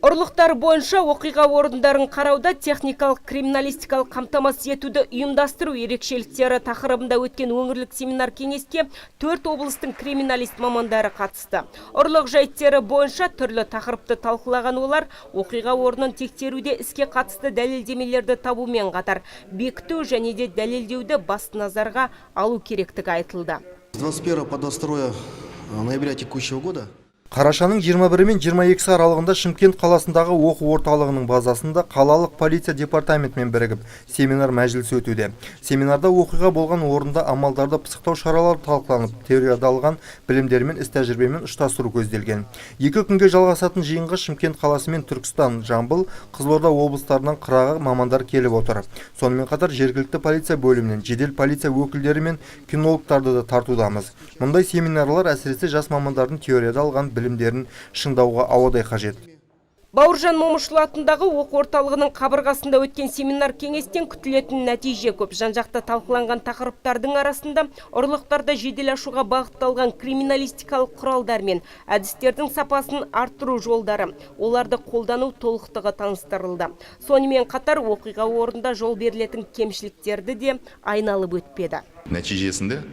Ұрлықтар бойынша оқиға орындарын қарауда техникалық криминалистикалық қамтамасыз етуді ұйымдастыру ерекшеліктері тақырыбында өткен өңірлік семинар кеңеске төрт облыстың криминалист мамандары қатысты. Ұрлық жайттері бойынша түрлі тақырыпты талқылаған олар оқиға орнын тексеруде іске қатысты дәлелдемелерді табумен қатар бекіту және де дәлелдеуді басты назарға алу керектігі айтылды. С 21 по 22 ноября текущего года. Қарашаның 21 мен 22 аралығында Шымкент қаласындағы оқу орталығының базасында қалалық полиция департаментімен бірігіп семинар мәжілісі өтуде. Семинарда оқиға болған орында амалдарды пысықтау шаралары талқыланып, теорияда алған білімдермен іс тәжірибемен ұштастыру көзделген. 2 күнге жалғасатын жиынға Шымкент қаласы мен Түркістан, Жамбыл, Қызылорда облыстарынан қырағы мамандар келіп отыр. Сонымен қатар жергілікті полиция бөлімінен жедел полиция өкілдері мен кинологтарды да тартудамыз. Мұндай семинарлар әсіресе жас мамандардың теорияда алған білімдерін шыңдауға ауадай қажет. Бауыржан Момышұлы атындағы оқу орталығының қабырғасында өткен семинар кеңестен күтілетін нәтиже көп. Жан-жақты талқыланған тақырыптардың арасында ұрлықтарды жедел ашуға бағытталған криминалистикалық құралдар мен әдістердің сапасын арттыру жолдары, оларды қолдану толықтығы таныстырылды. Сонымен қатар оқиға орнында жол берілетін кемшіліктерді де айналып өтпеді. Нәтижесінде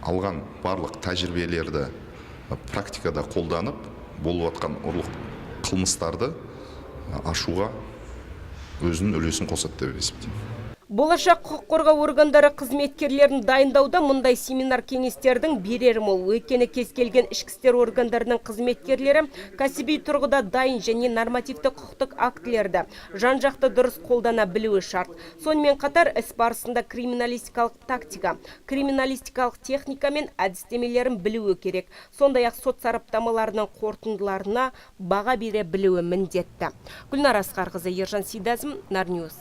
алған барлық тәжірибелерді практикада қолданып, болып жатқан ұрлық қылмыстарды ашуға өзінің үлесін қосады деп есептеймін. Болашақ құқық қорғау органдары қызметкерлерін дайындауда мұндай семинар кеңестердің берері мол. Өйткені кез келген ішкі істер органдарының қызметкерлері кәсіби тұрғыда дайын және нормативті құқықтық актілерді жан-жақты дұрыс қолдана білуі шарт. Сонымен қатар іс барысында криминалистикалық тактика, криминалистикалық техника мен әдістемелерін білуі керек. Сондай-ақ сот сараптамаларының қорытындыларына баға бере білуі міндетті. Гүлнар Асқарқызы, Ержан Сейдазым, Нар Ньюс.